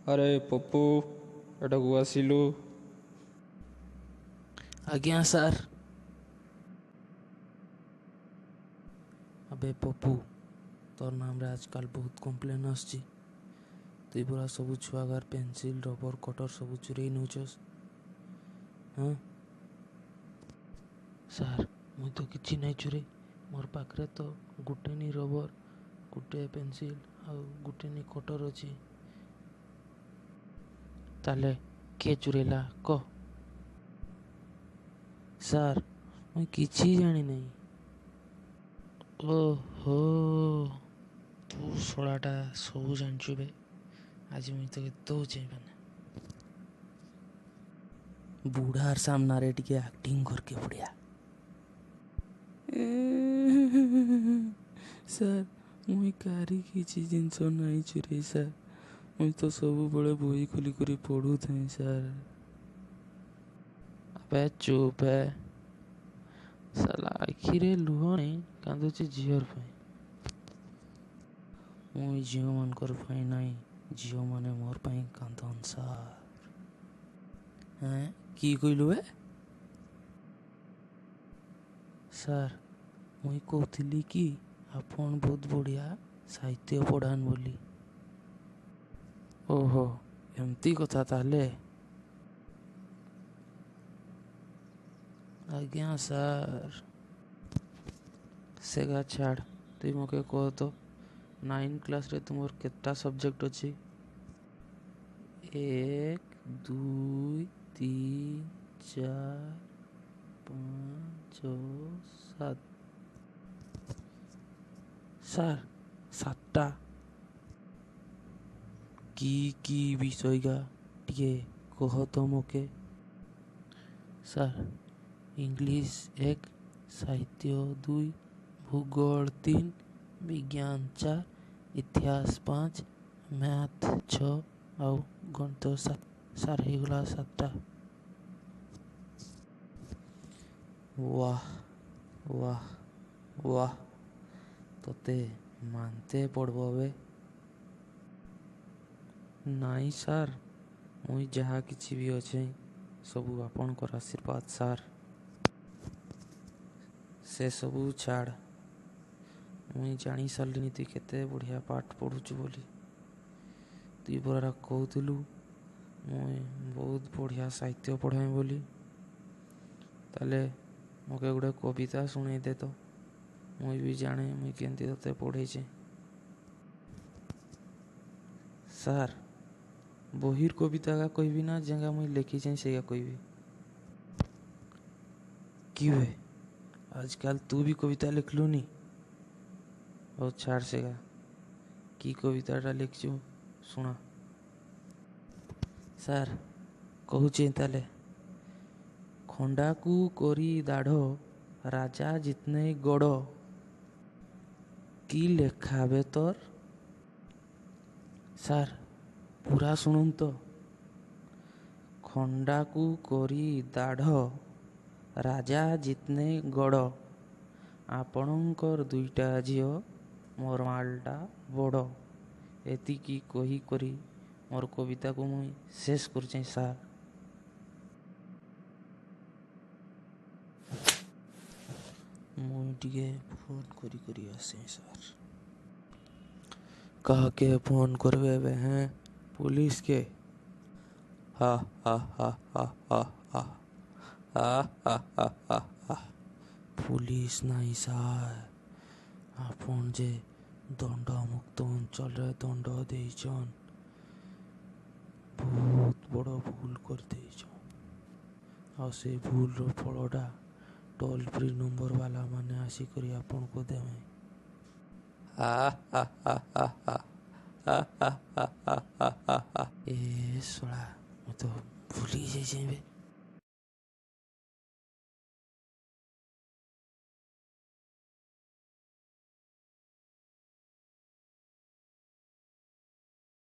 ଆରେ ପପୁ, ଏଠାକୁ ଆସିଲୁ। ଆଜ୍ଞା ସାର୍। ଆବେ ପପୁ, ତୋର ନାମରେ ଆଜକାଲ ବହୁତ କମ୍ପ୍ଲେନ୍ ଆସୁଛି। ତୁଇ ପରା ସବୁ ଛୁଆଗାର ପେନସିଲ୍, ରବର, କଟର ସବୁ ଚୁରେଇ ନେଉଛସ୍। ହଁ ସାର୍, ମୁଇଁ ତ କିଛି ନାଇଁ ଚୁରେଇ। ମୋର୍ ପାଖରେ ତ ଗୁଟେ ନି ରବର, ଗୁଟେ ପେନସିଲ୍ ଆଉ ଗୁଟେ ନି କଟର ଅଛି। ତାହେଲେ କିଏ ଚୁରେଇଲା କହ? ସାର୍, ମୁଇଁ କିଛି ଜାଣିନାହିଁ। ଓହୋ, ତୁ ଶଳାଟା ସବୁ ଜାଣିଛୁ ବେ। ଆଜି ମୁଇଁ ତୋକେ ଦଉଛେ ମାନେ। ବୁଢ଼ାର ସାମ୍ନାରେ ଟିକେ ଆକ୍ଟିଂ କରକେ ପଡ଼ିଆ। ସାର୍, ମୁଇଁ କାହାରି କିଛି ଜିନିଷ ନାଇଁ ଚୁରେଇ ସାର୍। ମୁଇଁ ତ ସବୁବେଳେ ବହି ଖୋଲି କରି ପଢ଼ୁଥାଏଁ ସାର୍। ଆବେ ଚୁପ୍ ହେ ସାଲା, ଆଖିରେ ଲୁହ ନାଇଁ, କାନ୍ଦୁଛି ଝିଅର ପାଇଁ। ମୁଇଁ ଝିଅମାନଙ୍କର ପାଇଁ ନାଇଁ, ଝିଅମାନେ ମୋର୍ ପାଇଁ କାନ୍ଦନ୍ ସାର୍। ହେଁ, କି କହିଲୁ ବେ? ସାର୍, ମୁଇଁ କହୁଥିଲି କି ଆପଣ ବହୁତ ବଢ଼ିଆ ସାହିତ୍ୟ ପଢ଼ାନ୍ ବୋଲି। ଓହୋ, ଏମିତି କଥା ତାହେଲେ। ଆଜ୍ଞା ସାର୍। ସେଗା ଛାଡ଼, ତୁଇ ମକେ କହ ତ, 9 କ୍ଲାସ୍ରେ ତୁମର କେତେଟା ସବଜେକ୍ଟ ଅଛି? 1, 2, 3, 4, 5, 6, 7। ସାର୍, 7ଟା। କି କି ବିଷୟଗା ଟିକେ କହ ତ ମକେ। ସାର୍, ଇଂଲିଶ 1, ସାହିତ୍ୟ 2, ଭୂଗୋଳ 3, ବିଜ୍ଞାନ 4, ଇତିହାସ 5, ମ୍ୟାଥ୍ 6 ଆଉ ଗଣିତ 7। ସାର୍, ହେଇଗଲା 7ଟା। ୱାହ ୱାହ ୱାହ, ତତେ ମାନତେ ପଡ଼ବ ବେ। ନାଇଁ ସାର୍, ମୁଇଁ ଯାହା କିଛି ବି ଅଛେଁ ସବୁ ଆପଣଙ୍କର ଆଶୀର୍ବାଦ ସାର୍। ସେସବୁ ଛାଡ଼, ମୁଇଁ ଜାଣି ସାରିଲିନି ତୁଇ କେତେ ବଢ଼ିଆ ପାଠ ପଢ଼ୁଛୁ ବୋଲି। ତୁଇ ପରା କହୁଥିଲୁ ମୁଇଁ ବହୁତ ବଢ଼ିଆ ସାହିତ୍ୟ ପଢ଼ାଏଁ ବୋଲି। ତାହେଲେ ମକେ ଗୋଟେ କବିତା ଶୁଣେଇ ଦେ ତ, ମୁଇଁ ବି ଜାଣେ ମୁଇଁ କେମିତି ତତେ ପଢ଼େଇଛେଁ। ସାର୍, ବହିର କବିତା କହିବି ନା ଯେଙ୍ଗା ମୁଇଁ ଲେଖିଛେଁ ସେଇଗା କହିବି? କି ବେ, ଆଜକାଲ ତୁ ବି କବିତା ଲେଖିଲୁନି? ହଉ ଛାଡ଼ ସେଗା, କି କବିତାଟା ଲେଖିଛୁ ଶୁଣା। ସାର୍, କହୁଛେଁ ତାହେଲେ। ଖଣ୍ଡାକୁ କରି ଦାଢ଼, ରାଜା ଜିତନେ ଗଡ଼। କି ଲେଖା ବେ ତୋର? ସାର୍, ପୁରା ଶୁଣନ୍ତୁ ତ। ଖଣ୍ଡାକୁ କରି ଦାଢ଼, ରାଜା ଜିତନେ ଗଡ଼, ଆପଣଙ୍କର 2ଟା ଝିଅ, ମୋର ମାଲଟା ବଡ଼। ଏତିକି କହିକରି ମୋର କବିତାକୁ ମୁଇଁ ଶେଷ କରୁଛେଁ ସାର୍। ମୁଇଁ ଟିକେ ଫୋନ୍ କରି କରି ଆସେଁ ସାର୍। କାହାକେ ଫୋନ୍ କରବେ ଏବେ? ହେଁ, ପୁଲିସ କେ? ହା ହା ହା ହା ହା ହା ହା ହା ହା ହା ହା। ପୁଲିସ ନାଇଁ ସାର୍, ଆପଣ ଯେ ଦଣ୍ଡମୁକ୍ତ ଅଞ୍ଚଳରେ ଦଣ୍ଡ ଦେଇଛନ୍, ବହୁତ ବଡ଼ ଭୁଲ କରିଦେଇଛନ୍। ଆଉ ସେ ଭୁଲର ଫଳଟା ଟୋଲ୍ ଫ୍ରି ନମ୍ବର ବାଲା ମାନେ ଆସିକରି ଆପଣଙ୍କୁ ଦେବେ। ହା ହା ହା ହା ହା ହା ହା ହା ହା ହା। ଏ ଶଳା, ମୁଁ ତ ଭୁଲି ଯାଇଛେଁ ବେ।